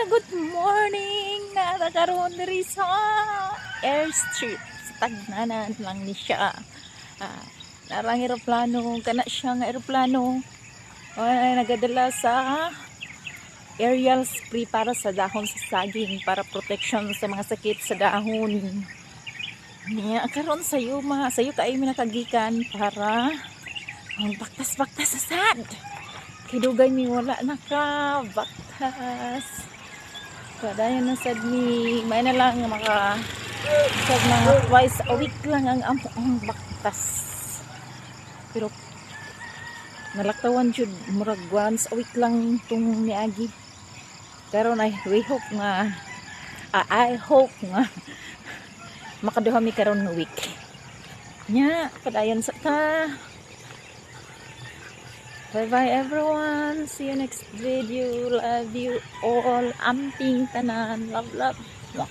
nga good morning. Naa karon diri sa airstrip sa Tagnanan lang ni siya. Narang eroplano, kana siya nga eroplano. Ay, nagadala sa aerial spray para sa dahon sa saging, para protection sa mga sakit sa dahon. Niya karon sayo mga sayo kaayo mi nakagikan para ang baktas-baktas sa sad. Kay dugay mi wala naka baktas. Padayon na sad mi, may na lang maka sa mga twice a week lang ang among baktas. Pero nalaktawan jud, murag once a week lang tung niagi. Karon ay we hope nga I hope nga makaduha mi karon nga week. Nya, padayon sa ta. Bye bye, everyone. See you next video. Love you all. Amping tanan. Love, love. Mwah.